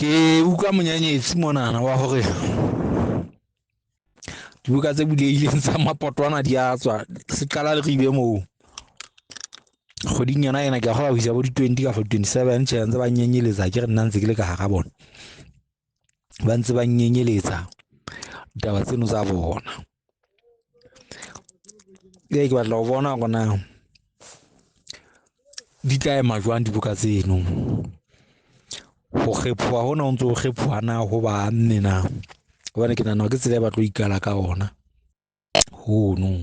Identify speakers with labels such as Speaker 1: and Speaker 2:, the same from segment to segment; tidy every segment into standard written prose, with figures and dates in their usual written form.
Speaker 1: Ke utlwa monyenyetsi monana wa hore dibuka tse bulehileng tsa mapotwana di a tswa, se qala Leribe moo. Kgweding yona ena ke a kgolwa ho isa bo di-20 kapa 27. Tjhe, ntse ba nyenyeletsa, ke re nna ntse ke le ka hara bona, ba ntse ba nyenyeletsa ditaba tseno tsa bona. Ee, ke batla ho bona hore na di tla ema jwang dibuka tseno. Ho kgephoha hona ho ntso ho kgephoha na ho ba amme na, hobane ke nahana hore ke tsela e ba tlo ikala ka ona hono.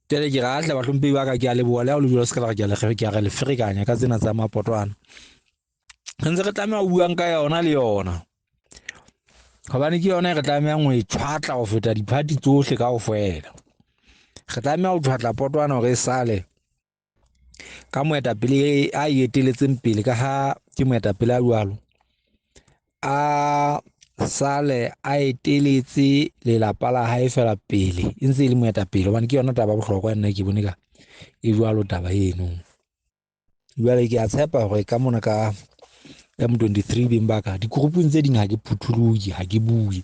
Speaker 1: Jwale ke re atle bahlomphehi ba ka, ke a leboha. Le ha o le jwalo, se ka la re ke a re le ferekanya ka tsena tsa mapotwana. Re ntse re tlameha ho buang ka yona le yona, hobane ke yona e re tlamehang ho e tshwatla ho feta diphathi tsohle kaofela. Re tlameha ho tshwatla potwana hore e sale ka moetapele a e eteletseng pele, ka ha ke moetapele a jwalo, a sale a eteletse lelapa la hae fela pele, e ntse e le moetapele, hobane ke yona taba ya bohlokwa. Nna ke bone ka e jwalo taba eno. Jwale ke a tshepa hore ka mona ka M23, beng ba ka, dikurupung tse ding ha ke phutholohe, ha ke bue,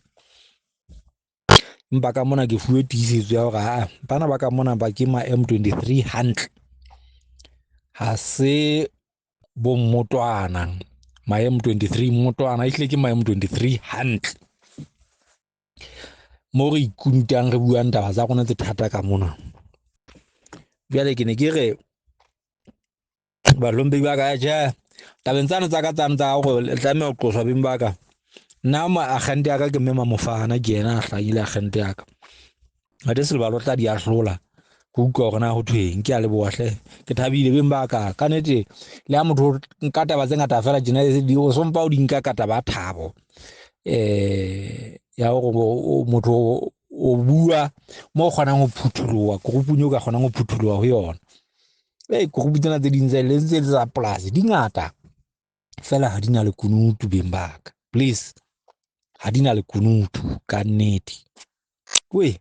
Speaker 1: empa ka mona ke fuwe tiisetso ya hore ha bana ba ka mona ba ke ma M23 hantle, ha se bommotwana. Ma M23 mmotwana ehlile ke ma M23 hantle, mo re ikuntang, re buang taba tsa rona tse thata ka mona. Jwale ke ne ke re bahlomphehi ba ka, tjhe, tabeng tsane tsa ka tsane tsa hore le tlameha ho qoswa, beng ba ka, nna agente ya ka ke mme Mamofana, ke yena a hlahile agente ya ka. Ate Selebalo tla di ahlola, ke utlwa hore na ho thweng. Ke a leboha hle, ke thabile, beng ba ka. Ka nnete, le ha motho nka taba tse ngata fela tjena, o sompa o di nka ka taba ya thabo ya hore motho o bua mo o kgonang ho phutholoha groupung eo ka kgonang ho phutholoha ho yona. Ee, group tsena tse ding tse le tse tsa polasi di ngata fela, ha di na lekunutu, beng ba ka. Please, ha di na lekunutu ka nnete. Wee.